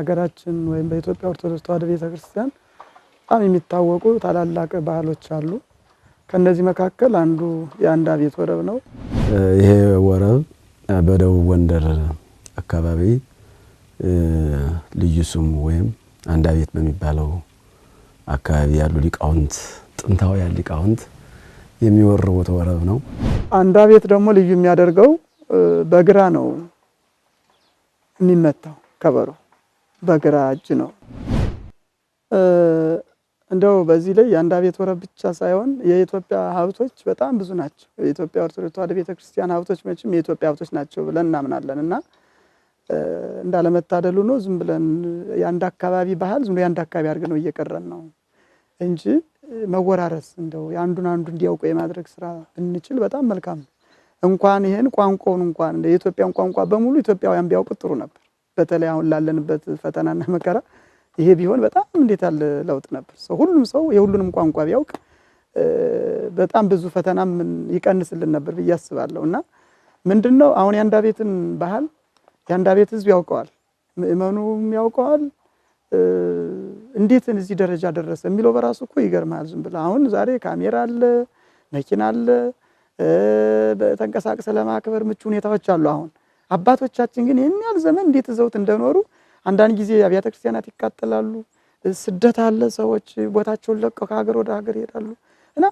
በሀገራችን ወይም በኢትዮጵያ ኦርቶዶክስ ተዋሕዶ ቤተክርስቲያን በጣም የሚታወቁ ታላላቅ ባህሎች አሉ። ከነዚህ መካከል አንዱ የአንዳ ቤት ወረብ ነው። ይሄ ወረብ በደቡብ ጎንደር አካባቢ ልዩ ስሙ ወይም አንዳ ቤት በሚባለው አካባቢ ያሉ ሊቃውንት፣ ጥንታውያን ሊቃውንት የሚወርቡት ወረብ ነው። አንዳ ቤት ደግሞ ልዩ የሚያደርገው በግራ ነው የሚመታው፣ ከበሮ በግራ እጅ ነው። እንደው በዚህ ላይ የአንዳ ቤት ወረብ ብቻ ሳይሆን የኢትዮጵያ ሀብቶች በጣም ብዙ ናቸው። የኢትዮጵያ ኦርቶዶክስ ተዋሕዶ ቤተክርስቲያን ሀብቶች መቼም የኢትዮጵያ ሀብቶች ናቸው ብለን እናምናለን እና እንዳለመታደሉ ነው ዝም ብለን የአንድ አካባቢ ባህል ዝም ብሎ የአንድ አካባቢ አድርገን ነው እየቀረን ነው እንጂ መወራረስ እንደው የአንዱን አንዱ እንዲያውቁ የማድረግ ስራ ብንችል በጣም መልካም ነው። እንኳን ይሄን ቋንቋውን እንኳን የኢትዮጵያን ቋንቋ በሙሉ ኢትዮጵያውያን ቢያውቁት ጥሩ ነበር። በተለይ አሁን ላለንበት ፈተናና መከራ ይሄ ቢሆን በጣም እንዴት ያለ ለውጥ ነበር። ሰው ሁሉም ሰው የሁሉንም ቋንቋ ቢያውቅ በጣም ብዙ ፈተናም ይቀንስልን ነበር ብዬ አስባለሁ። እና ምንድነው አሁን የአንዳ ቤትን ባህል የአንዳ ቤት ህዝብ ያውቀዋል፣ ምእመኑም ያውቀዋል። እንዴት እዚህ ደረጃ ደረሰ የሚለው በራሱ እኮ ይገርማል። ዝም ብለህ አሁን ዛሬ ካሜራ አለ፣ መኪና አለ፣ ተንቀሳቅሰ ለማክበር ምቹ ሁኔታዎች አሉ። አሁን አባቶቻችን ግን ይህን ያህል ዘመን እንዴት ይዘውት እንደኖሩ፣ አንዳንድ ጊዜ አብያተ ክርስቲያናት ይቃጠላሉ፣ ስደት አለ፣ ሰዎች ቦታቸውን ለቀው ከሀገር ወደ ሀገር ይሄዳሉ። እና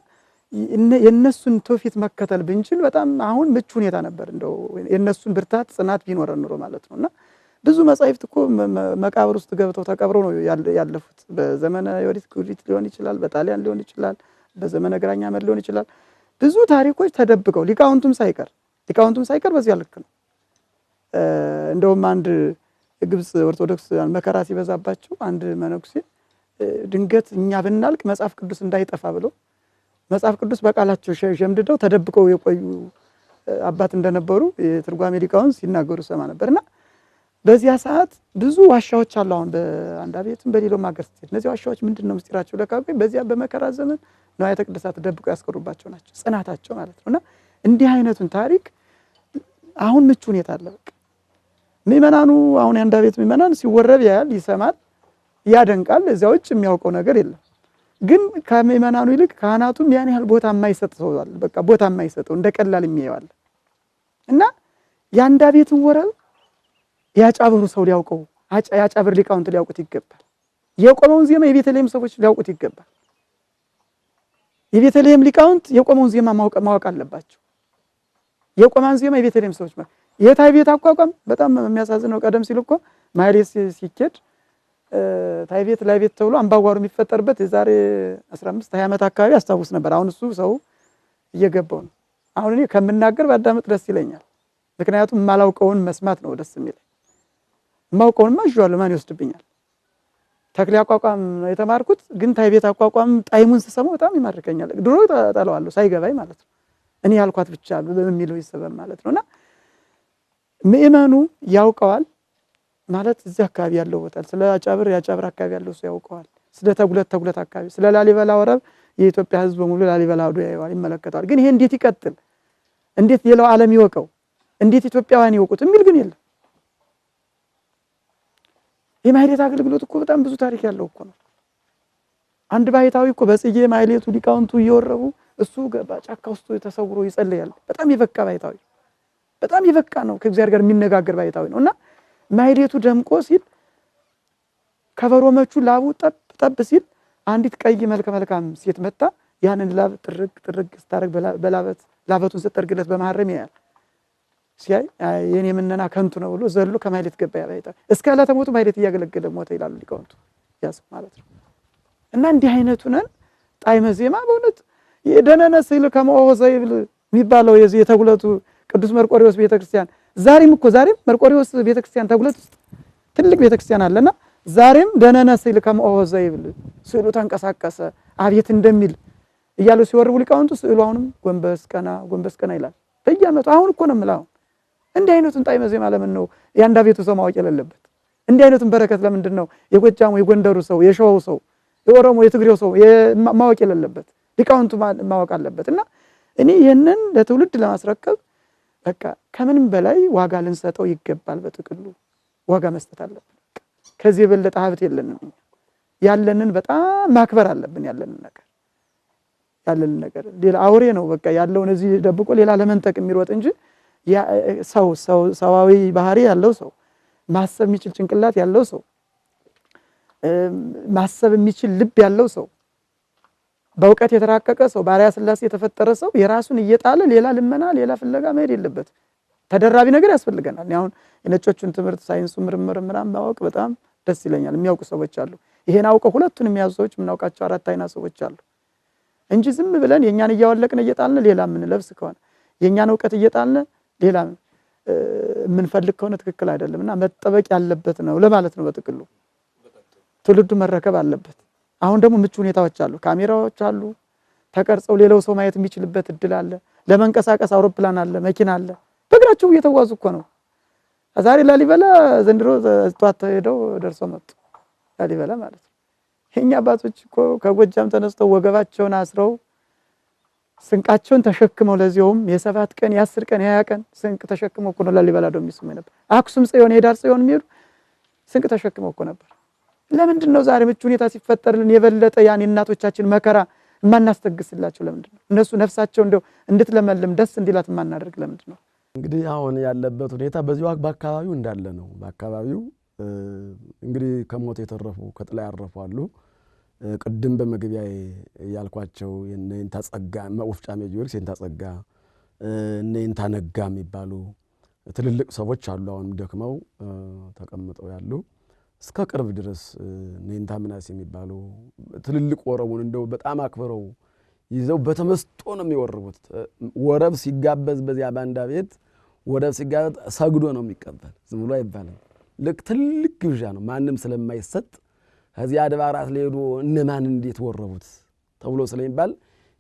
የእነሱን ትውፊት መከተል ብንችል በጣም አሁን ምቹ ሁኔታ ነበር፣ እንደው የእነሱን ብርታት ጽናት ቢኖረን ኑሮ ማለት ነው። እና ብዙ መጻሕፍት እኮ መቃብር ውስጥ ገብተው ተቀብረው ነው ያለፉት። በዘመነ ዮዲት ጉዲት ሊሆን ይችላል፣ በጣሊያን ሊሆን ይችላል፣ በዘመነ ግራኝ አመድ ሊሆን ይችላል። ብዙ ታሪኮች ተደብቀው ሊቃውንቱም ሳይቀር በዚያ ልክ ነው። እንደውም አንድ ግብጽ ኦርቶዶክስ መከራ ሲበዛባቸው አንድ መነኩሴ ድንገት እኛ ብናልቅ መጽሐፍ ቅዱስ እንዳይጠፋ ብለው መጽሐፍ ቅዱስ በቃላቸው ሸምድደው ተደብቀው የቆዩ አባት እንደነበሩ የትርጓሜ ሊቃውንት ሲናገሩ ሰማ ነበርና በዚያ ሰዓት ብዙ ዋሻዎች አሉ። አሁን በአንዳ ቤትም በሌላውም ሀገር ስትሄድ እነዚህ ዋሻዎች ምንድን ነው ምስጢራቸው? ለካ በዚያ በመከራ ዘመን ንዋያተ ቅድሳት ደብቀው ያስቀሩባቸው ናቸው፣ ጽናታቸው ማለት ነው። እና እንዲህ አይነቱን ታሪክ አሁን ምቹ ሁኔታ አለ። በቃ ምእመናኑ አሁን የአንዳ ቤት ምእመናን ሲወረብ ያያል፣ ይሰማል፣ ያደንቃል። እዚያ ውጭ የሚያውቀው ነገር የለም። ግን ከምእመናኑ ይልቅ ካህናቱም ያን ያህል ቦታ የማይሰጥ ሰው አለ። በቃ ቦታ የማይሰጠው እንደ ቀላል የሚያየው አለ። እና የአንዳ ቤትን ወረብ ያጫብሩ ሰው ሊያውቀው፣ ያጫብር ሊቃውንት ሊያውቁት ይገባል። የቆመውን ዜማ የቤተልሔም ሰዎች ሊያውቁት ይገባል። የቤተልሔም ሊቃውንት የቆመውን ዜማ ማወቅ አለባቸው። የቆማን ዜማ የቤተልሔም ሰዎች የታይ ቤት አቋቋም በጣም የሚያሳዝነው ቀደም ሲል እኮ ማህሌት ሲኬድ ታይ ቤት ላይ ቤት ተብሎ አምባጓሮ የሚፈጠርበት የዛሬ 15 20 ዓመት አካባቢ አስታውስ ነበር። አሁን እሱ ሰው እየገባው ነው። አሁን እኔ ከምናገር ባዳመጥ ደስ ይለኛል። ምክንያቱም የማላውቀውን መስማት ነው ደስ የሚለኝ። የማውቀውንማ ይዤዋለሁ፣ ማን ይወስድብኛል? ተክሌ አቋቋም ነው የተማርኩት፣ ግን ታይ ቤት አቋቋም ጣይሙን ስሰማው በጣም ይማርከኛል። ድሮ ጠለዋለሁ ሳይገባኝ ማለት ነው። እኔ ያልኳት ብቻ በሚለው ይሰበብ ማለት ነውና ምእመኑ ያውቀዋል ማለት እዚህ አካባቢ ያለው ቦታ ስለ አጫብር የአጫብር አካባቢ ያለው ሰው ያውቀዋል። ስለ ተጉለት ተጉለት አካባቢ፣ ስለ ላሊበላ ወረብ የኢትዮጵያ ሕዝብ በሙሉ ላሊበላ ሄዶ ያየዋል፣ ይመለከተዋል። ግን ይሄ እንዴት ይቀጥል፣ እንዴት ሌላው ዓለም ይወቀው፣ እንዴት ኢትዮጵያውያን ይወቁት የሚል ግን የለም። የማህሌት አገልግሎት እኮ በጣም ብዙ ታሪክ ያለው እኮ ነው። አንድ ባህታዊ እኮ በጽጌ ማህሌቱ ሊቃውንቱ እየወረቡ እሱ ጫካ ውስጥ ተሰውሮ ይጸልያል። በጣም የበቃ ባህታዊ፣ በጣም የበቃ ነው። ከእግዚአብሔር ጋር የሚነጋገር ባህታዊ ነው። እና ማህሌቱ ደምቆ ሲል ከበሮ መቹ ላቡ ጠብ ጠብ ሲል አንዲት ቀይ መልከ መልካም ሴት መጣ። ያንን ላብ ጥርግ ጥርግ ስታደርግ በላበት ላበቱን ስትጠርግለት በመሐረም ያያል። ሲያይ የኔ ምነና ከንቱ ነው ብሎ ዘሎ ከማህሌት ገባ። ያ ባህታዊ እስከ ዕለተ ሞቱ ማህሌት እያገለገለ ሞተ ይላሉ ሊቃውንቱ። ያስ ማለት ነው። እና እንዲህ አይነቱ ነን ጣዕመ ዜማ በእውነት የደነነ ስዕል ከመ ኦሆ ዘይብል የሚባለው የዚህ የተጉለቱ ቅዱስ መርቆሬዎስ ቤተክርስቲያን ዛሬም እኮ ዛሬም መርቆሬዎስ ቤተክርስቲያን ተጉለት ውስጥ ትልቅ ቤተክርስቲያን አለና ዛሬም ደነነ ስዕል ከመ ኦሆ ዘይብል ስዕሉ ተንቀሳቀሰ አቤት እንደሚል እያሉ ሲወርቡ ሊቃውንቱ ስዕሉ አሁንም ጎንበስ ቀና ጎንበስ ቀና ይላል በየዓመቱ። አሁን እኮ ነው የምልህ። አሁን እንዲህ አይነቱን ጣዕመ ዜማ ለምን ነው የአንዳ ቤቱ ሰው ማወቅ የሌለበት? እንዲህ አይነቱን በረከት ለምንድን ነው የጎጃሙ የጎንደሩ ሰው የሸዋው ሰው የኦሮሞ የትግሬው ሰው ማወቅ የሌለበት? ሊቃውንቱ ማወቅ አለበት። እና እኔ ይህንን ለትውልድ ለማስረከብ በቃ ከምንም በላይ ዋጋ ልንሰጠው ይገባል። በጥቅሉ ዋጋ መስጠት አለብን። ከዚህ የበለጠ ሀብት የለንም። ያለንን በጣም ማክበር አለብን። ያለንን ነገር ሌላ አውሬ ነው በቃ ያለውን እዚህ ደብቆ ሌላ ለመንጠቅ የሚሮጥ እንጂ ሰው ሰዋዊ ባህሪ ያለው ሰው፣ ማሰብ የሚችል ጭንቅላት ያለው ሰው፣ ማሰብ የሚችል ልብ ያለው ሰው፣ በእውቀት የተራቀቀ ሰው፣ ባሪያ ስላሴ የተፈጠረ ሰው የራሱን እየጣለ ሌላ ልመና ሌላ ፍለጋ መሄድ የለበትም። ተደራቢ ነገር ያስፈልገናል። አሁን የነጮቹን ትምህርት ሳይንሱ ምርምር ምናምን ማወቅ በጣም ደስ ይለኛል። የሚያውቁ ሰዎች አሉ። ይሄን አውቀው ሁለቱን የሚያዙ ሰዎች የምናውቃቸው አራት አይና ሰዎች አሉ። እንጂ ዝም ብለን የኛን እያወለቅን እየጣልን ሌላ የምንለብስ ከሆነ፣ የኛን እውቀት እየጣልን ሌላ የምንፈልግ ከሆነ ትክክል አይደለምና መጠበቅ ያለበት ነው ለማለት ነው። በጥቅሉ ትውልዱ መረከብ አለበት። አሁን ደግሞ ምቹ ሁኔታዎች አሉ። ካሜራዎች አሉ። ተቀርጸው ሌላው ሰው ማየት የሚችልበት እድል አለ። ለመንቀሳቀስ አውሮፕላን አለ፣ መኪና አለ። በእግራቸው እየተጓዙ እኮ ነው። ዛሬ ላሊበላ ዘንድሮ ጧት ሄደው ደርሰው መጡ። ላሊበላ ማለት ነው። የኛ አባቶች እኮ ከጎጃም ተነስተው ወገባቸውን አስረው ስንቃቸውን ተሸክመው ለዚያውም የ7 ቀን የ10 ቀን የ20 ቀን ስንቅ ተሸክመው እኮ ነው ላሊበላ ደው የሚስሙ ነበር። አክሱም ጽዮን ሄዳር ጽዮን የሚሄዱ ስንቅ ተሸክመው እኮ ነበር። ለምንድን ነው ዛሬ ምቹ ሁኔታ ሲፈጠርልን የበለጠ ያን የእናቶቻችን መከራ የማናስተግስላቸው? ለምንድን ነው እነሱ ነፍሳቸው እንደው እንድትለመልም ደስ እንዲላት የማናደርግ ለምንድን ነው? እንግዲህ አሁን ያለበት ሁኔታ በዚሁ በአካባቢው እንዳለ ነው። በአካባቢው እንግዲህ ከሞት የተረፉ ከጥላ ያረፉ አሉ። ቅድም በመግቢያዬ ያልኳቸው የእነ ይንታ ጸጋ ወፍጫሜ ጊዮርጊስ፣ የእንታ ጸጋ፣ እነ ይንታ ነጋ የሚባሉ ትልልቅ ሰዎች አሉ። አሁንም ደክመው ተቀምጠው ያሉ እስከ ቅርብ ድረስ እነ ይንታ ምናሴ የሚባሉ ትልልቅ ወረቡን እንደው በጣም አክብረው ይዘው በተመስጦ ነው የሚወርቡት። ወረብ ሲጋበዝ በዚያ ባንዳ ቤት ወረብ ሲጋበዝ ሰግዶ ነው የሚቀበል፣ ዝም ብሎ አይባልም። ልክ ትልቅ ግብዣ ነው፣ ማንም ስለማይሰጥ ከዚያ አድባራት ሊሄዱ እነማን እንዴት ወረቡት ተብሎ ስለሚባል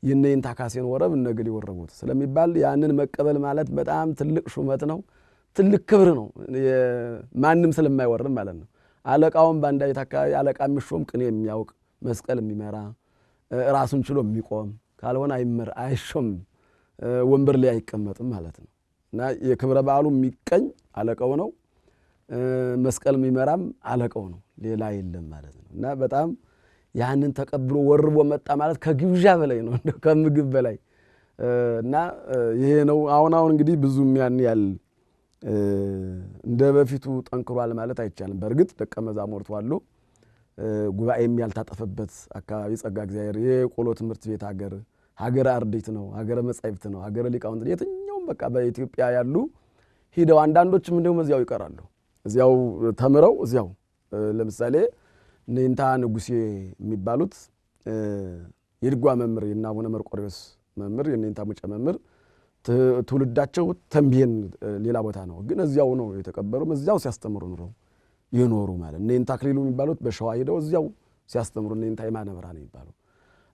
የእነ ይንታ ካሴን ወረብ እነ እገሌ ወረቡት ስለሚባል ያንን መቀበል ማለት በጣም ትልቅ ሹመት ነው፣ ትልቅ ክብር ነው። ማንም ስለማይወርብ ማለት ነው። አለቃውን ባንዳ ቤት አካባቢ አለቃ የሚሾም ቅኔ የሚያውቅ መስቀል የሚመራ ራሱን ችሎ የሚቆም ካልሆነ አይሾምም፣ ወንበር ላይ አይቀመጥም ማለት ነው። እና የክብረ በዓሉ የሚቀኝ አለቃው ነው፣ መስቀል የሚመራም አለቃው ነው፣ ሌላ የለም ማለት ነው። እና በጣም ያንን ተቀብሎ ወርቦ መጣ ማለት ከግብዣ በላይ ነው፣ ከምግብ በላይ እና ይሄ ነው። አሁን አሁን እንግዲህ ብዙም ያን ያህል እንደ በፊቱ ጠንክሯል ማለት አይቻልም። በእርግጥ ደቀ መዛሙርቱ አሉ። ጉባኤም ያልታጠፈበት አካባቢ ጸጋ እግዚአብሔር የቆሎ ትምህርት ቤት ሀገረ አርዲት ነው፣ ሀገረ መጻሕፍት ነው፣ ሀገረ ሊቃውንት ነው። የትኛውም በቃ በኢትዮጵያ ያሉ ሂደው አንዳንዶችም እንደውም እዚያው ይቀራሉ። እዚያው ተምረው እዚያው ለምሳሌ እነ ይንታ ንጉሴ የሚባሉት የድጓ መምህር የእነ አቡነ መርቆሬዎስ መምህር የእነ ይንታ ሙጬ መምህር ትውልዳቸው ተንቤን ሌላ ቦታ ነው፣ ግን እዚያው ነው የተቀበሩ። እዚያው ሲያስተምሩ ኑረው ይኖሩ ማለት እነ ይንታ አክሊሉ የሚባሉት በሸዋ ሄደው እዚያው ሲያስተምሩ እነ ይንታ የማነ ብርሃን የሚባሉ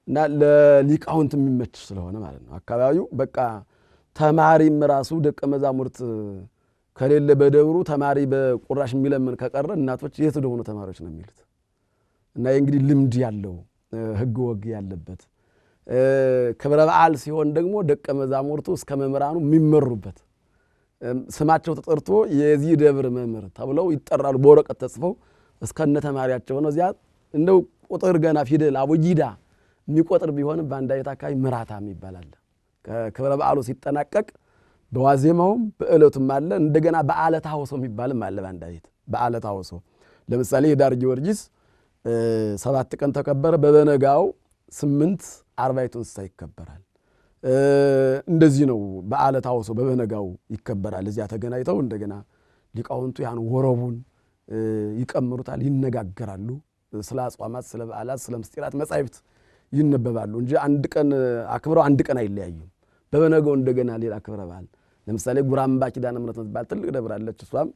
እና ለሊቃውንት የሚመች ስለሆነ ማለት ነው አካባቢው በቃ ተማሪም ራሱ ደቀ መዛሙርት ከሌለ በደብሩ ተማሪ በቁራሽ የሚለምን ከቀረ እናቶች የት እንደሆኑ ተማሪዎች ነው የሚሉት። እና እንግዲህ ልምድ ያለው ሕግ ወግ ያለበት ክብረ በዓል ሲሆን ደግሞ ደቀ መዛሙርቱ እስከ መምህራኑ የሚመሩበት ስማቸው ተጠርቶ የዚህ ደብር መምህር ተብለው ይጠራሉ። በወረቀት ተጽፈው እስከነ ተማሪያቸው ነው። እዚያ እንደው ቁጥር ገና ፊደል አቦጊዳ የሚቆጥር ቢሆንም በአንድ አይነት አካባቢ ምራታ የሚባል አለ። ክብረ በዓሉ ሲጠናቀቅ በዋዜማውም በዕለቱም አለ። እንደገና በዓለ ታኅሶ የሚባልም አለ። በአንድ ቤት በዓለ ታኅሶ ለምሳሌ የዳር ጊዮርጊስ 7 ቀን ተከበረ። በበነጋው 8 አርባዕቱ እንስሳ ይከበራል። እንደዚህ ነው በዓለ ታኅሶ በበነጋው ይከበራል። እዚያ ተገናኝተው እንደገና ሊቃውንቱ ያን ወረቡን ይቀምሩታል፣ ይነጋገራሉ። ስለ አጽዋማት፣ ስለ በዓላት፣ ስለ ምስጢራት መጻሕፍት ይነበባሉ እንጂ አንድ ቀን አክብረው አንድ ቀን አይለያዩም። በበነጋው እንደገና ሌላ ክብረ በዓል ለምሳሌ ጉራምባ ኪዳነ ምሕረት የምትባል ትልቅ ደብር አለች። እሷም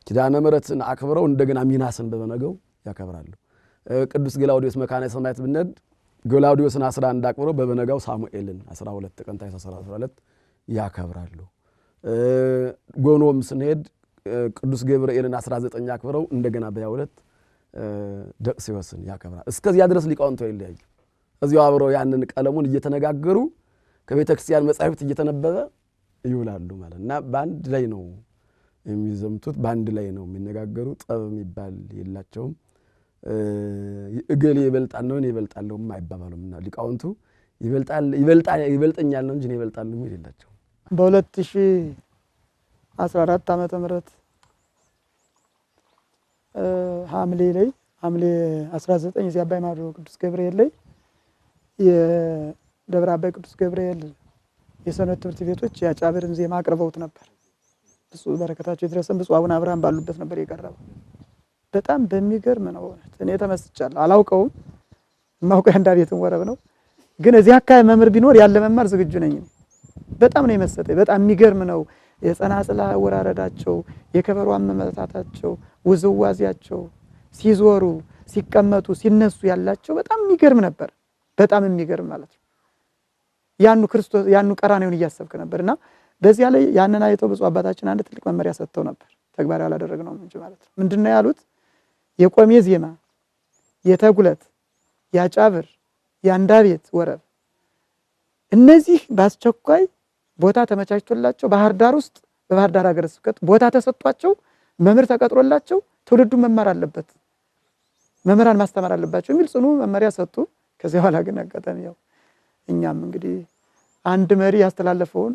ኪዳነ ምሕረትን አክብረው እንደገና ሚናስን በበነጋው ያከብራሉ። ቅዱስ ገላውዲዮስ መካነ ሰማዕት ብንሄድ ገላውዲዮስን 11 አክብረው በበነጋው ሳሙኤልን 12 ቀን ታኅሳስ 12 ያከብራሉ። ጎኖም ስንሄድ ቅዱስ ገብርኤልን 19 አክብረው እንደገና በ22 ደቅሲዮስን ያከብራል። እስከዚያ ድረስ ሊቃውንቱ አይለያዩ። እዚያው አብረው ያንን ቀለሙን እየተነጋገሩ ከቤተክርስቲያን መጻሕፍት እየተነበበ ይውላሉ ማለት እና በአንድ ላይ ነው የሚዘምቱት። በአንድ ላይ ነው የሚነጋገሩ። ጠብ የሚባል የላቸውም። እገሌ ይበልጣል ነው እኔ እበልጣለሁም አይባባሉም። እና ሊቃውንቱ ይበልጠኛል ነው እንጂ እኔ እበልጣለሁ የሚል የላቸውም። በ2014 ዓመተ ምህረት ሐምሌ ላይ፣ ሐምሌ 19፣ እዚህ አባይ ማዶ ቅዱስ ገብርኤል ላይ የደብረ አባይ ቅዱስ ገብርኤል የሰንበት ትምህርት ቤቶች የአጫብርን ዜማ አቅርበውት ነበር። ብፁዕ በረከታቸው ይድረሰን ብፁዕ አቡነ አብርሃም ባሉበት ነበር የቀረበው። በጣም በሚገርም ነው እውነት እኔ ተመስጫለሁ። አላውቀውም፣ የማውቀው የአንዳ ቤትን ወረብ ነው። ግን እዚህ አካባቢ መምህር ቢኖር ያለ መማር ዝግጁ ነኝ። በጣም ነው የመሰጠኝ። በጣም የሚገርም ነው። የጸናጽል አወራረዳቸው፣ የከበሮ አመመታታቸው፣ ውዝዋዜያቸው፣ ሲዞሩ፣ ሲቀመጡ፣ ሲነሱ ያላቸው በጣም የሚገርም ነበር። በጣም የሚገርም ማለት ነው። ያኑ ክርስቶስ ያኑ ቀራንዮን እያሰብክ ነበርና በዚያ ላይ ያንን አይተው ብፁዕ አባታችን አንድ ትልቅ መመሪያ ሰጥተው ነበር። ተግባራዊ አላደረግነውም እንጂ ማለት ነው። ምንድነው ያሉት? የቆሜ ዜማ፣ የተጉለት፣ ያጫብር፣ የአንዳቤት ወረብ እነዚህ በአስቸኳይ ቦታ ተመቻችቶላቸው ባህር ዳር ውስጥ በባህር ዳር ሀገረ ስብከት ቦታ ተሰጥቷቸው መምህር ተቀጥሮላቸው ትውልዱ መማር አለበት፣ መምህራን ማስተማር አለባቸው የሚል ጽኑ መመሪያ ሰጡ። ከዚያ በኋላ ግን አጋጣሚ ያው እኛም እንግዲህ አንድ መሪ ያስተላለፈውን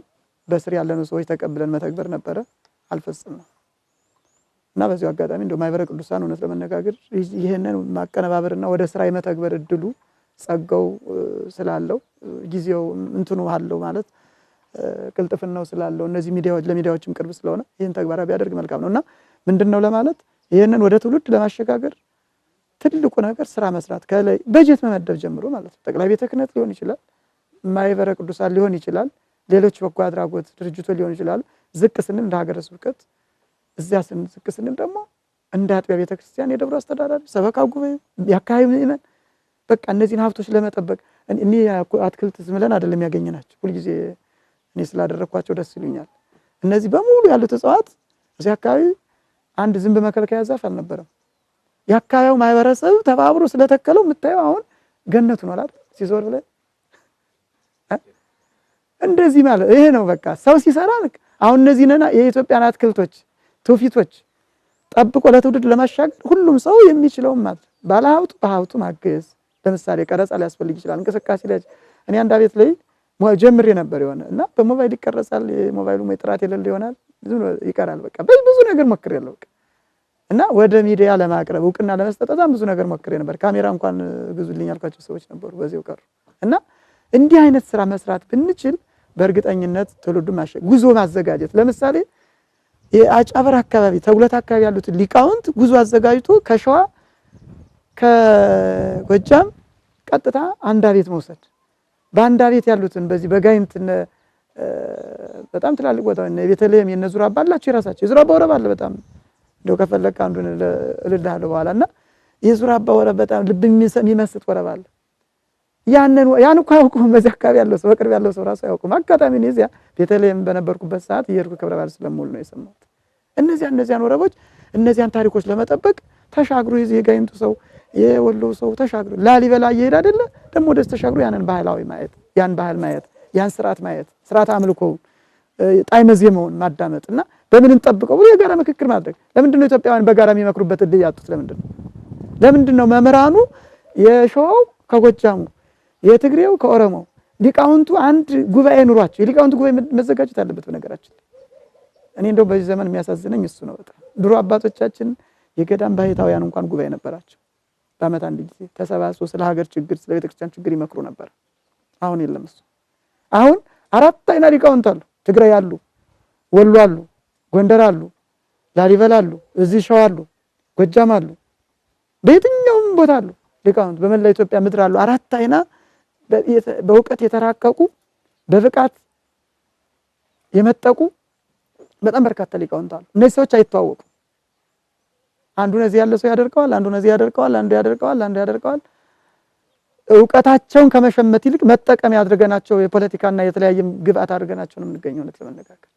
በስር ያለነው ሰዎች ተቀብለን መተግበር ነበረ፣ አልፈጸምነውም። እና በዚሁ አጋጣሚ እንደው ማህበረ ቅዱሳን እውነት ለመነጋገር ይህንን ማቀነባበርና ወደ ስራ የመተግበር እድሉ ጸጋው ስላለው፣ ጊዜው እንትኑ አለው ማለት ቅልጥፍናው ስላለው፣ እነዚህ ሚዲያዎች ለሚዲያዎችም ቅርብ ስለሆነ ይህን ተግባራዊ ቢያደርግ መልካም ነው። እና ምንድነው ለማለት ይህንን ወደ ትውልድ ለማሸጋገር ትልቁ ነገር ስራ መስራት፣ ከላይ በጀት መመደብ ጀምሮ ማለት ነው። ጠቅላይ ቤተ ክህነት ሊሆን ይችላል፣ ማህበረ ቅዱሳን ሊሆን ይችላል፣ ሌሎች በጎ አድራጎት ድርጅቶች ሊሆን ይችላሉ። ዝቅ ስንል እንደ ሀገረ ስብከት፣ እዚያ ዝቅ ስንል ደግሞ እንደ አጥቢያ ቤተክርስቲያን የደብሩ አስተዳዳሪ፣ ሰበካ ጉባኤ፣ የአካባቢ ምዕመን በቃ እነዚህን ሀብቶች ለመጠበቅ እኔ አትክልት ዝም ብለን አይደለም ያገኘናቸው። ሁልጊዜ እኔ ስላደረኳቸው ደስ ይሉኛል። እነዚህ በሙሉ ያሉት እጽዋት እዚህ አካባቢ አንድ ዝንብ መከልከያ ዛፍ አልነበረም። የአካባቢው ማህበረሰብ ተባብሮ ስለተከለው የምታየው አሁን ገነቱ ነው አይደል? ሲዞር ብለህ እንደዚህ ማለት ይሄ ነው። በቃ ሰው ሲሰራ አሁን እነዚህ ነና የኢትዮጵያን አትክልቶች ትውፊቶች ጠብቆ ለትውልድ ለማሻገር ሁሉም ሰው የሚችለውን ማለት ባለሀብቱ በሀብቱ ማገዝ። ለምሳሌ ቀረጻ ሊያስፈልግ ይችላል። እንቅስቃሴ ላይ እኔ አንድ ቤት ላይ ጀምሬ ነበር የሆነ እና በሞባይል ይቀረጻል። የሞባይሉ ጥራት የሌለ ይሆናል፣ ዝም ብሎ ይቀራል። በቃ ብዙ ነገር ሞክሬያለሁ። በቃ እና ወደ ሚዲያ ለማቅረብ እውቅና ለመስጠት በጣም ብዙ ነገር ሞክሬ ነበር። ካሜራ እንኳን ግዙልኝ ያልኳቸው ሰዎች ነበሩ፣ በዚያው ቀሩ። እና እንዲህ አይነት ስራ መስራት ብንችል በእርግጠኝነት ትውልዱ ጉዞ ማዘጋጀት፣ ለምሳሌ የአጫበር አካባቢ ተጉለት አካባቢ ያሉት ሊቃውንት ጉዞ አዘጋጅቶ ከሸዋ ከጎጃም ቀጥታ አንዳ ቤት መውሰድ፣ በአንዳ ቤት ያሉትን በዚህ በጋይንት በጣም ትላልቅ ቦታ የቤተልሔም የነ ዙራባ አላቸው፣ የራሳቸው የዙራባ ወረብ አለ። በጣም እንደው ከፈለክ አንዱን እልልሃለሁ በኋላ። እና የዙራባ ወረብ በጣም ልብ የሚመስጥ ወረብ አለ። ያንን ያን እኮ አያውቁም። በዚህ አካባቢ ያለው ሰው፣ በቅርብ ያለው ሰው ራሱ አያውቁም። አጋጣሚ እኔ እዚያ ቤተልሔም በነበርኩበት ሰዓት እየሄድኩ ክብረ በዓል ስለምውል ነው የሰማሁት። እነዚያን ወረቦች እነዚያን ታሪኮች ለመጠበቅ ተሻግሮ የዚህ የጋይንቱ ሰው የወሎው ሰው ተሻግሮ ላሊበላ እየሄደ አይደለ ደግሞ ወደዚህ ተሻግሮ ያንን ባህላዊ ማየት፣ ያን ባህል ማየት፣ ያን ስርዓት ማየት፣ ስርዓት አምልኮውን ጣዕመ ዜማውን ማዳመጥ እና በምን እንጠብቀው ብሎ የጋራ ምክክር ማድረግ። ለምንድን ነው ኢትዮጵያውያን በጋራ የሚመክሩበት እድል ያጡት? ለምንድን ነው ለምንድን ነው መምህራኑ የሸዋው ከጎጃሙ የትግሬው ከኦሮሞው ሊቃውንቱ አንድ ጉባኤ ኑሯቸው? የሊቃውንቱ ጉባኤ መዘጋጀት አለበት። በነገራችን እኔ እንደው በዚህ ዘመን የሚያሳዝነኝ እሱ ነው በጣም። ድሮ አባቶቻችን የገዳም ባህታውያን እንኳን ጉባኤ ነበራቸው። በዓመት አንድ ጊዜ ተሰባስበው ስለ ሀገር ችግር ስለ ቤተክርስቲያን ችግር ይመክሩ ነበር። አሁን የለም እሱ። አሁን አራት አይና ሊቃውንት አሉ። ትግራይ አሉ፣ ወሎ አሉ፣ ጎንደር አሉ፣ ላሊበላ አሉ፣ እዚህ ሸዋ አሉ፣ ጎጃም አሉ፣ በየትኛውም ቦታ አሉ ሊቃውንት፣ በመላ ኢትዮጵያ ምድር አሉ። አራት አይና በእውቀት የተራቀቁ በብቃት የመጠቁ በጣም በርካታ ሊቃውንት አሉ። እነዚህ ሰዎች አይተዋወቁም። አንዱ ነዚህ ያለ ሰው ያደርቀዋል፣ አንዱ ነዚህ ያደርቀዋል፣ አንዱ ያደርቀዋል፣ አንዱ ያደርቀዋል። እውቀታቸውን ከመሸመት ይልቅ መጠቀሚያ አድርገናቸው የፖለቲካና የተለያየ ግብአት አድርገናቸው ነው የምንገኘው። እውነት ለመነጋገር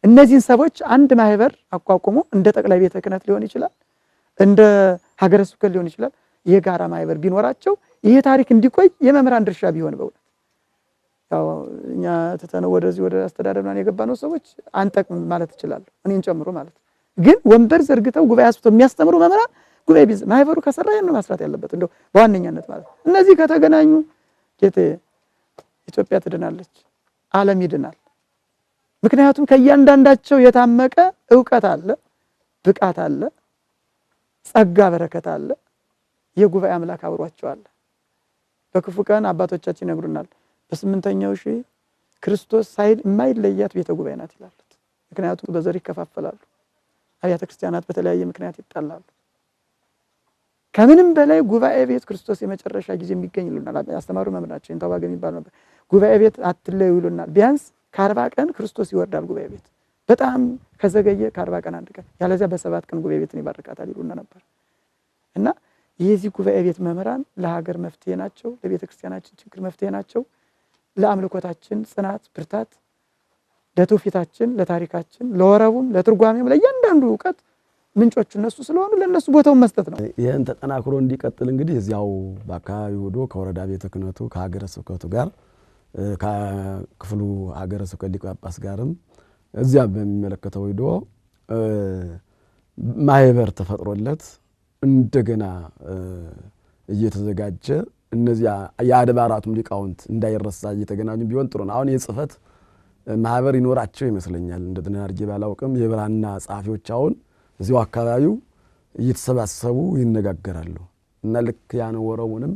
እነዚህን ሰዎች አንድ ማህበር አቋቁሞ እንደ ጠቅላይ ቤተ ክህነት ሊሆን ይችላል፣ እንደ ሀገረ ስብከት ሊሆን ይችላል፣ የጋራ ማህበር ቢኖራቸው ይሄ ታሪክ እንዲቆይ የመምህራን ድርሻ ቢሆን በእውነት ያው እኛ ትተነው ወደዚህ ወደ አስተዳደር ምናምን የገባነው ሰዎች አንጠቅምም ማለት እችላለሁ፣ እኔን ጨምሮ ማለት ነው። ግን ወንበር ዘርግተው ጉባኤ አስፍተው የሚያስተምሩ መምህራን ጉባኤ ቢዝ ማህበሩ ከሰራ ያን ነው መስራት ያለበት እንደው በዋነኛነት ማለት ነው። እነዚህ ከተገናኙ ጌቴ ኢትዮጵያ ትድናለች፣ ዓለም ይድናል። ምክንያቱም ከእያንዳንዳቸው የታመቀ እውቀት አለ፣ ብቃት አለ፣ ጸጋ በረከት አለ። የጉባኤ አምላክ አብሯቸው አለ። በክፉ ቀን አባቶቻችን ይነግሩናል። በ8ኛው ሺህ ክርስቶስ ሳይል የማይለያት ቤተ ጉባኤ ናት ይላሉት። ምክንያቱም በዘር ይከፋፈላሉ፣ አብያተ ክርስቲያናት በተለያየ ምክንያት ይጣላሉ። ከምንም በላይ ጉባኤ ቤት ክርስቶስ የመጨረሻ ጊዜ የሚገኝ ይሉናል ያስተማሩ መምህር ናቸው። ይንተዋገ የሚባሉ ነበር። ጉባኤ ቤት አትለዩ ይሉናል። ቢያንስ ከ40 ቀን ክርስቶስ ይወርዳል ጉባኤ ቤት። በጣም ከዘገየ ከ40 ቀን አንድ ቀን፣ ያለዚያ በ7 ቀን ጉባኤ ቤትን ይባርካታል ይሉና ነበር። እና የዚህ ጉባኤ ቤት መምህራን ለሀገር መፍትሄ ናቸው፣ ለቤተ ክርስቲያናችን ችግር መፍትሄ ናቸው፣ ለአምልኮታችን ጽናት ብርታት፣ ለትውፊታችን፣ ለታሪካችን፣ ለወረቡም፣ ለትርጓሜም፣ ለእያንዳንዱ እውቀት ምንጮቹ እነሱ ስለሆኑ ለእነሱ ቦታውን መስጠት ነው። ይህን ተጠናክሮ እንዲቀጥል እንግዲህ እዚያው በአካባቢው ሄዶ ከወረዳ ቤተ ክህነቱ ከሀገረ ስብከቱ ጋር ከክፍሉ ሀገረ ስብከት ሊቀ ጳጳስ ጋርም እዚያ በሚመለከተው ሄዶ ማህበር ተፈጥሮለት እንደገና እየተዘጋጀ እነዚያ የአድባራቱም ሊቃውንት እንዳይረሳ እየተገናኙ ቢሆን ጥሩ ነው። አሁን የጽህፈት ማህበር ይኖራቸው ይመስለኛል። እንደ አድርጌ ባላውቅም የብራና ጸሐፊዎች አሁን እዚያው አካባቢው እየተሰባሰቡ ይነጋገራሉ እና ልክ ያን ወረቡንም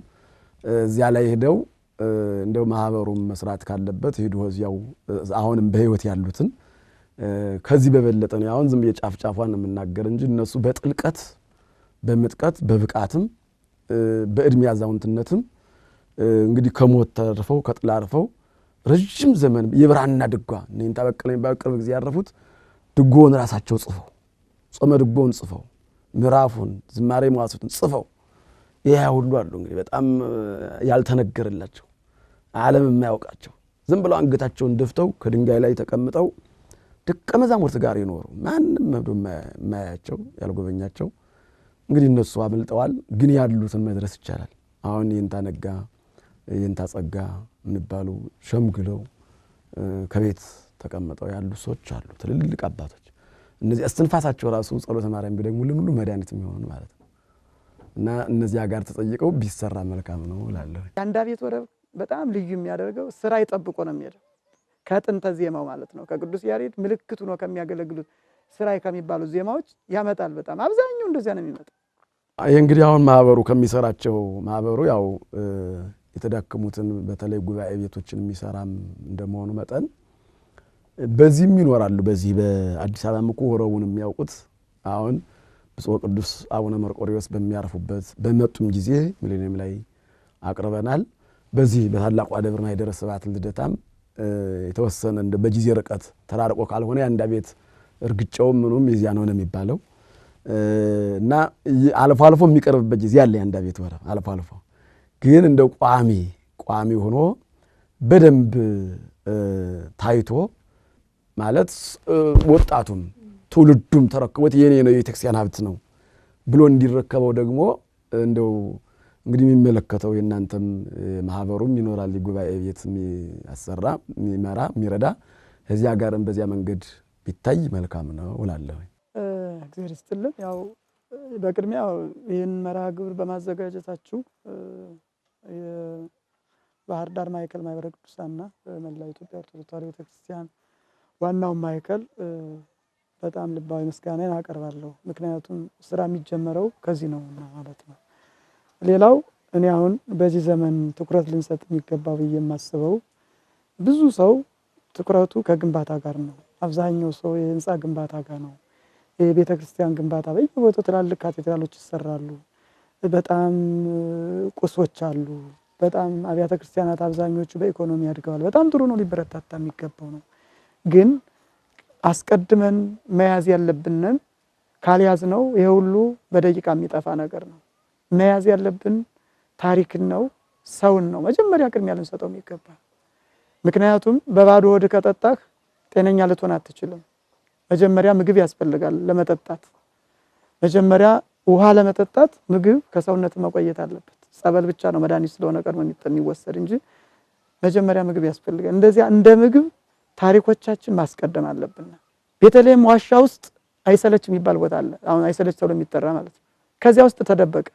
እዚያ ላይ ሄደው እንደው ማህበሩም መስራት ካለበት ሄዶ እዚያው አሁንም በህይወት ያሉትን ከዚህ በበለጠ ነው። አሁን ዝም ብዬ ጫፍ ጫፏን የምናገር እንጂ እነሱ በጥልቀት በምጥቀት በብቃትም በእድሜ አዛውንትነትም እንግዲህ ከሞት ተርፈው ከጥላ አርፈው ረጅም ዘመን የብራና ድጓ እነ በቀለ የሚባሉ ቅርብ ጊዜ ያረፉት ድጎውን ራሳቸው ጽፈው ጾመ ድጎውን ጽፈው ምዕራፉን ዝማሬ መዋሥዕቱን ጽፈው ይሄ ሁሉ አሉ። እንግዲህ በጣም ያልተነገረላቸው ዓለም የማያውቃቸው ዝም ብለው አንገታቸውን ደፍተው ከድንጋይ ላይ ተቀምጠው ደቀ መዛሙርት ጋር ይኖሩ ማንም መብዶ የማያያቸው ያልጎበኛቸው እንግዲህ እነሱ አምልጠዋል። ግን ያሉትን መድረስ ይቻላል። አሁን የእንታ ነጋ የእንታ ጸጋ የሚባሉ ሸምግለው ከቤት ተቀምጠው ያሉ ሰዎች አሉ፣ ትልልቅ አባቶች። እነዚህ እስትንፋሳቸው ራሱ ጸሎተ ማርያም ቢደግሙልን ሁሉ መድኃኒት የሚሆኑ ማለት ነው። እና እነዚያ ጋር ተጠይቀው ቢሰራ መልካም ነው እላለሁ። የአንዳ ቤት ወረብ በጣም ልዩ የሚያደርገው ስራ ይጠብቆ ነው የሚሄደው። ከጥንተ ዜማው ማለት ነው። ከቅዱስ ያሬድ ምልክቱ ነው ከሚያገለግሉት ስራይ ከሚባሉት ዜማዎች ያመጣል። በጣም አብዛኛው እንደዚያ ነው የሚመጣው። ይሄ እንግዲህ አሁን ማህበሩ ከሚሰራቸው ማህበሩ ያው የተዳከሙትን በተለይ ጉባኤ ቤቶችን የሚሰራም እንደመሆኑ መጠን በዚህም ይኖራሉ። በዚህ በአዲስ አበባም እኮ ወረቡን የሚያውቁት አሁን ብፁዕ ቅዱስ አቡነ መርቆሪዎስ በሚያርፉበት በመጡም ጊዜ ሚሌኒየም ላይ አቅርበናል። በዚህ በታላቋ ደብር ማኅደረ ስብሐት ልደታም የተወሰነ እንደ በጊዜ ርቀት ተራርቆ ካልሆነ የአንዳ ቤት እርግጫው ምኑም የዚያ ነው የሚባለው እና አልፎ አልፎ የሚቀርብበት ጊዜ አለ። የአንዳ ቤት ወረብ አልፎ አልፎ ግን እንደው ቋሚ ቋሚ ሆኖ በደንብ ታይቶ ማለት ወጣቱም ትውልዱም ተረክቦት የኔ ነው የቤተክርስቲያን ሀብት ነው ብሎ እንዲረከበው ደግሞ እንደው እንግዲህ የሚመለከተው የእናንተም ማህበሩም ይኖራል፣ ጉባኤ ቤት የሚያሰራ የሚመራ የሚረዳ እዚያ ጋርም በዚያ መንገድ ቢታይ መልካም ነው እላለሁ። እግዚአብሔር ይስጥልን። ያው በቅድሚያ ይህን መርሃ ግብር በማዘጋጀታችሁ የባህር ዳር ማዕከል ማህበረ ቅዱሳንና መላው ኢትዮጵያ ኦርቶዶክስ ተዋሕዶ ቤተክርስቲያን ዋናው ማዕከል በጣም ልባዊ ምስጋናን አቀርባለሁ። ምክንያቱም ስራ የሚጀመረው ከዚህ ነውና ማለት ነው። ሌላው እኔ አሁን በዚህ ዘመን ትኩረት ልንሰጥ የሚገባው ብዬ የማስበው ብዙ ሰው ትኩረቱ ከግንባታ ጋር ነው። አብዛኛው ሰው የህንፃ ግንባታ ጋር ነው። የቤተ ክርስቲያን ግንባታ በየቦታው ትላልቅ ካቴድራሎች ይሰራሉ። በጣም ቁሶች አሉ። በጣም አብያተ ክርስቲያናት አብዛኞቹ በኢኮኖሚ አድገዋል። በጣም ጥሩ ነው፣ ሊበረታታ የሚገባው ነው። ግን አስቀድመን መያዝ ያለብንን ካልያዝነው ይሄ ሁሉ በደቂቃ የሚጠፋ ነገር ነው። መያዝ ያለብን ታሪክን ነው፣ ሰውን ነው መጀመሪያ ቅድሚያ ልንሰጠው የሚገባ። ምክንያቱም በባዶ ሆድ ከጠጣህ ጤነኛ ልትሆን አትችልም። መጀመሪያ ምግብ ያስፈልጋል ለመጠጣት። መጀመሪያ ውሃ ለመጠጣት ምግብ ከሰውነት መቆየት አለበት። ጸበል ብቻ ነው መድኃኒት ስለሆነ ቀድሞ የሚወሰድ እንጂ መጀመሪያ ምግብ ያስፈልጋል። እንደዚያ እንደ ምግብ ታሪኮቻችን ማስቀደም አለብን። ቤተልሔም ዋሻ ውስጥ አይሰለች የሚባል ቦታ አለ። አሁን አይሰለች ተብሎ የሚጠራ ማለት ነው። ከዚያ ውስጥ ተደበቀ።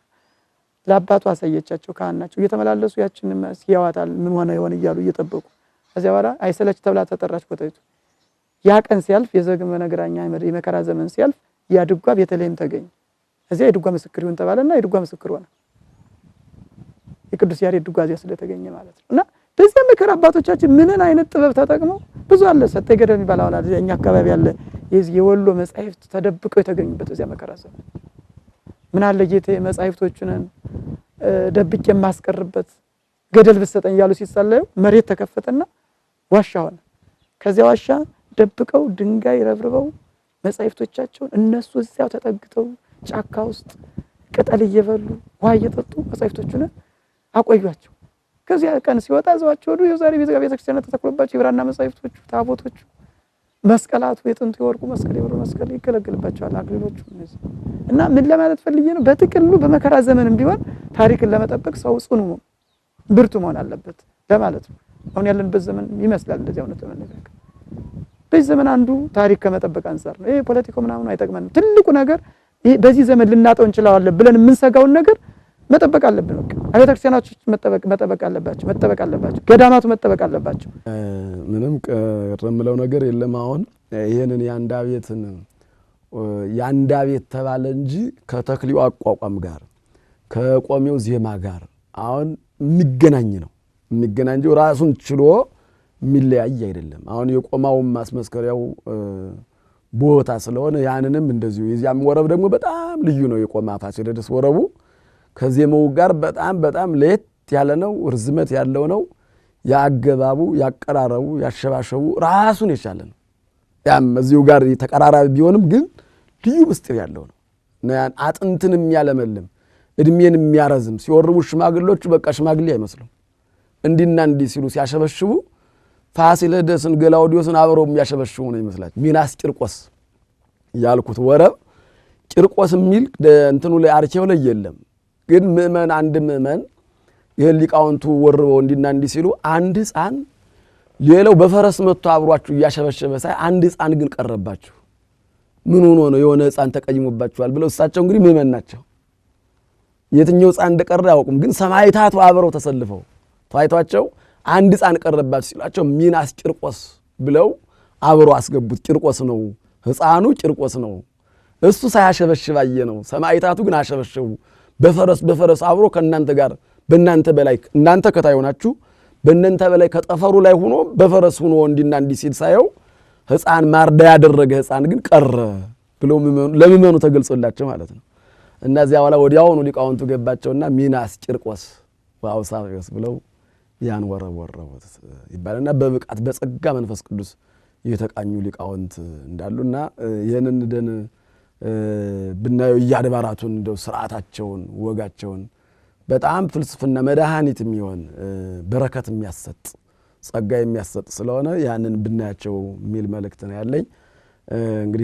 ለአባቱ አሳየቻቸው። ካህን ናቸው። እየተመላለሱ ያችን ያዋታል ምን ሆነ ይሆን እያሉ እየጠበቁ ከዚያ በኋላ አይሰለች ተብላ ተጠራች ቦታይቱ። ያ ቀን ሲያልፍ የዘመነ ግራኝ የመከራ ዘመን ሲያልፍ ያ ድጓ ቤተልሔም ተገኘ። እዚያ የድጓ ምስክር ይሁን ተባለና የድጓ ምስክር ሆነ። የቅዱስ ያሬድ ድጓ እዚያ ስለተገኘ ማለት ነው። እና በዚያ መከራ አባቶቻችን ምንን አይነት ጥበብ ተጠቅመው ብዙ አለ። ሰጠ ገደል የሚባል አሁን አለ እኛ አካባቢ ያለ የዚህ የወሎ መጻሕፍት ተደብቀው የተገኙበት በዚያ መከራ ዘመን ምን አለ ጌቴ መጻሕፍቶቹን ደብቄ የማስቀርበት ገደል ብትሰጠኝ እያሉ ሲጸለዩ መሬት ተከፈተና ዋሻ ሆነ። ከዚያ ዋሻ ደብቀው ድንጋይ ረብርበው መጻሕፍቶቻቸውን እነሱ እዚያው ተጠግተው ጫካ ውስጥ ቅጠል እየበሉ ውሃ እየጠጡ መጻሕፍቶቹን አቆዩአቸው። ከዚያ ቀን ሲወጣ ዘዋቸው ወዱ የዛሬ ቤተክርስቲያን ተተክሎባቸው የብራና መጻሕፍቶቹ፣ ታቦቶቹ፣ መስቀላቱ የጥንቱ የወርቁ መስቀል የብሩ መስቀል ይገለገልባቸዋል። አክሊሎቹ እነዚህ እና ምን ለማለት ፈልጌ ነው? በጥቅሉ በመከራ ዘመንም ቢሆን ታሪክን ለመጠበቅ ሰው ጽኑ ብርቱ መሆን አለበት ለማለት ነው። አሁን ያለንበት ዘመን ይመስላል እንደዚህ እውነት ለመነጋገር በዚህ ዘመን አንዱ ታሪክ ከመጠበቅ አንፃር ነው። ይሄ ፖለቲካው ምናምን አይጠቅመንም። ትልቁ ነገር ይሄ በዚህ ዘመን ልናጠው እንችላለን ብለን የምንሰጋውን ነገር መጠበቅ አለብን። በቃ አብያተ ክርስቲያናቶች መጠበቅ አለባቸው፣ መጠበቅ አለባቸው። ገዳማቱ መጠበቅ አለባቸው። ምንም ቅር የምለው ነገር የለም። አሁን ይሄንን የአንዳቤትን የአንዳቤት ተባለ እንጂ ከተክሊው አቋቋም ጋር ከቆሜው ዜማ ጋር አሁን የሚገናኝ ነው። የሚገናኝ እንጂ ራሱን ችሎ የሚለያይ አይደለም። አሁን የቆማው ማስመስከሪያው ቦታ ስለሆነ ያንንም እንደዚሁ የዚያም ወረብ ደግሞ በጣም ልዩ ነው። የቆማ ፋሲለደስ ወረቡ ከዜማው ጋር በጣም በጣም ለየት ያለ ነው። ርዝመት ያለው ነው። ያገባቡ፣ ያቀራረቡ፣ ያሸባሸቡ ራሱን የቻለ ነው። ያም እዚሁ ጋር ተቀራራቢ ቢሆንም ግን ልዩ ምስጢር ያለው ነው እና ያን አጥንትን የሚያለመልም እድሜን የሚያረዝም ሲወርቡ ሽማግሌዎቹ በቃ ሽማግሌ አይመስሉም። እንዲና እንዲህ ሲሉ ሲያሸበሽቡ ፋሲለደስን ገላውዲዮስን አብረው የሚያሸበሽቡ ነው ይመስላል። ሚናስ ቂርቆስ ያልኩት ወረብ ቂርቆስ የሚል እንትኑ ላይ አርኬው ላይ የለም። ግን ምእመን አንድ ምእመን ይሄን ሊቃውንቱ ወርበው እንዲና እንዲህ ሲሉ አንድ ሕፃን ሌላው በፈረስ መጥቶ አብሯችሁ እያሸበሸበ ሳይ አንድ ሕፃን ግን ቀረባችሁ። ምን ሆኖ ነው የሆነ ሕፃን ተቀይሞባችኋል ብለው እሳቸው እንግዲህ ምእመን ናቸው። የትኛው ሕፃን እንደቀረ አያውቁም። ግን ሰማዕታቱ አብረው ተሰልፈው ታይቷቸው አንድ ሕፃን ቀረባችሁ ሲሏቸው ሚናስ ቂርቆስ ብለው አብሮ አስገቡት። ቂርቆስ ነው ሕፃኑ፣ ቂርቆስ ነው እሱ ሳያሸበሽብ አየ ነው። ሰማዕታቱ ግን አሸበሸቡ። በፈረስ በፈረስ አብሮ ከእናንተ ጋር በእናንተ በላይ እናንተ ከታይ ሆናችሁ በእናንተ በላይ ከጠፈሩ ላይ ሆኖ በፈረስ ሆኖ እንዲና እንዲህ ሲል ሳየው ሕፃን ማርዳ ያደረገ ሕፃን ግን ቀረ ብለው ለምእመኑ ተገልጾላቸው ማለት ነው። እና እዚያ በኋላ ወዲያውኑ ሊቃውንቱ ገባቸውና ሚናስ ቂርቆስ ወአውሳብዮስ ብለው ያን ወረብ ወረቡት ይባላልና በብቃት በጸጋ መንፈስ ቅዱስ የተቃኙ ሊቃውንት እንዳሉና ይሄንን ደን ብናየው እያድባራቱን እንደው ስርዓታቸውን ወጋቸውን በጣም ፍልስፍና መድኃኒት የሚሆን በረከት የሚያሰጥ ጸጋ የሚያሰጥ ስለሆነ ያንን ብናያቸው የሚል መልእክት ነው ያለኝ። እንግዲህ